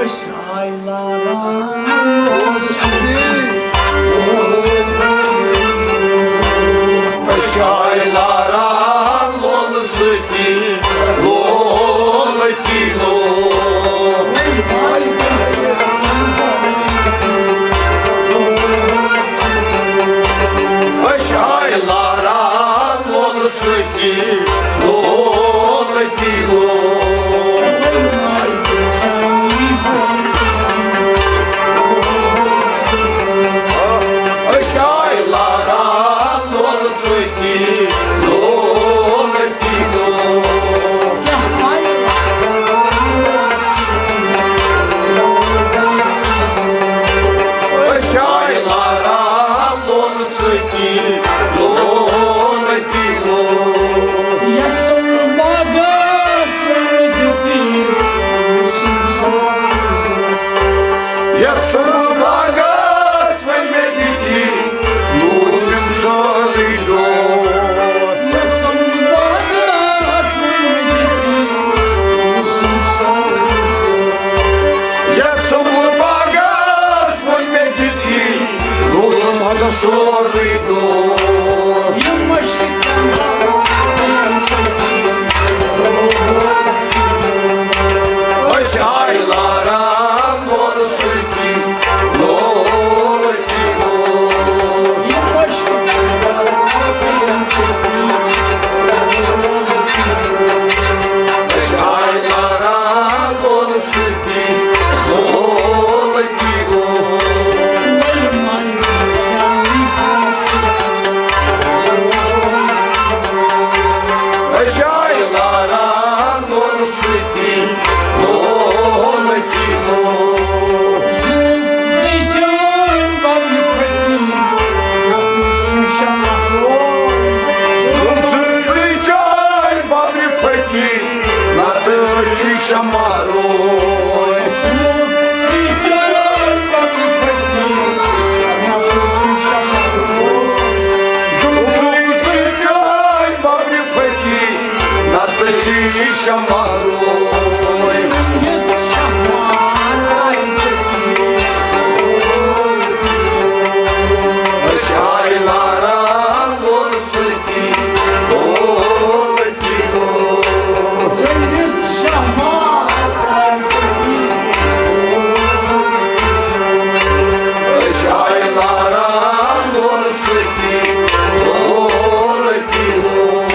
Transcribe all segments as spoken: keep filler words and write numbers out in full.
أسۍ آے لاران لولہٕ سۭتی۔ أسۍ آے لاران لولہٕ سۭتی، لول کی لول۔ أسۍ آے لاران لولہٕ سۭتی، لول کی لول۔ أسۍ آے لاران لولہٕ سۭتی، لول کی لول۔ أسۍ آے لاران لولہٕ سۭتی، لول کی لول۔ یَس باغس وۄنۍ مےٚ دِتی، سُہ سورُے۔ یَس باغس وۄنۍ مےٚ دِتی، موسم سورُے ڈوٹھ۔ یَس باغس وۄنۍ مےٚ دِتی، موسم سورُے ڈوٹھ۔ یَس باغس وۄنۍ مےٚ دِتی، موسم سورُے ڈوٹھ۔ یِم مٔشِتھ أسۍ آے لاران لولہٕ سۭتی، لول کی لول۔ أسۍ آے لاران لولہٕ سۭتی، لول کی لول۔ أسۍ آے لاران لولہٕ سۭتی، لول کی لول۔ زٕے چٲنۍ ببرِ پھٔٹی، نَتہٕ چھُ شمع روے۔ زٕے چٲنۍ ببرِ پھٔٹی، نَتہٕ چھُ شمع روے۔ زٕے چٲنۍ ببرِ پھٔٹی، نَتہٕ چھُ شمع روے۔ زٕے چٲنۍ ببرِ پھٔٹی، نَتہٕ چھُ یہِ شمع روے۔ أسۍ آے لاران لولہٕ سۭتی، لول کی لول۔ أسۍ آے لاران لولہٕ سۭتی، لول کی لول۔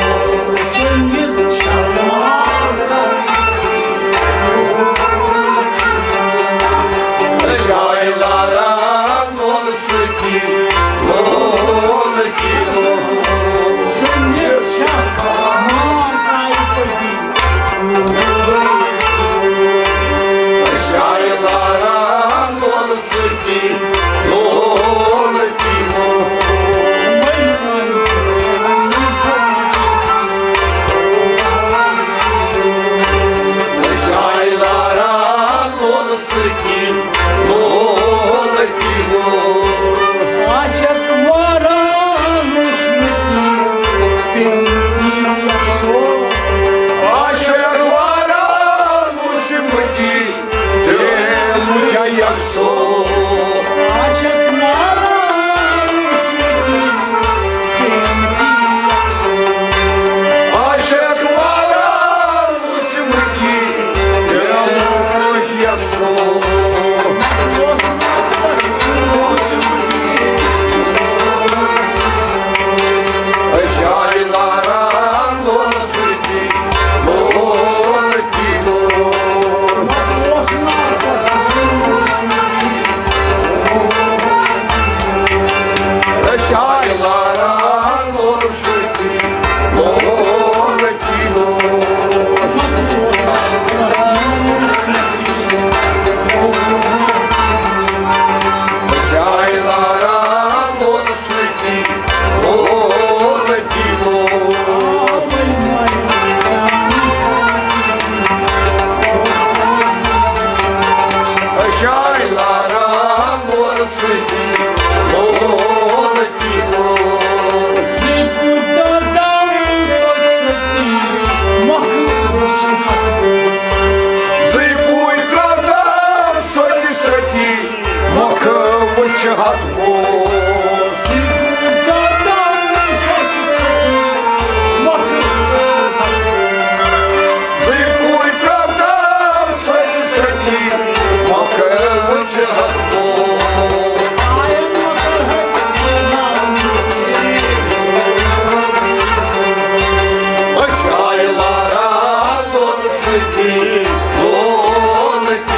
أسۍ آے لاران لولہٕ سۭتی، لول کی لول۔ أسۍ آے لاران لولہٕ سۭتی، لول کی لول۔ أسۍ آے لاران لولہٕ سۭتی، لول کی لول۔ عاشق واران وُچھمٕتی، پیٚمٕتی افسوس۔ عاشق واران وُچھمٕتی، پیٚمٕتۍ افسوس۔ عاشق واران وُچھمٕتی، پیٚمٕتی افسوس۔ عاشق واران وُچھمٕتی، پیٚمٕتۍ افسوس۔ أسۍ آے لاران لولہٕ سۭتی، لول کی لول۔ ہتھ پوش۔ زٕے پوٗتۍ ترٛٹھ سۄتہِ ستی، مۄکھٕ وٕچھِ ہتھ پوش۔ أسۍ آیہِ لاران لولہٕ سۭتی، لولہٕ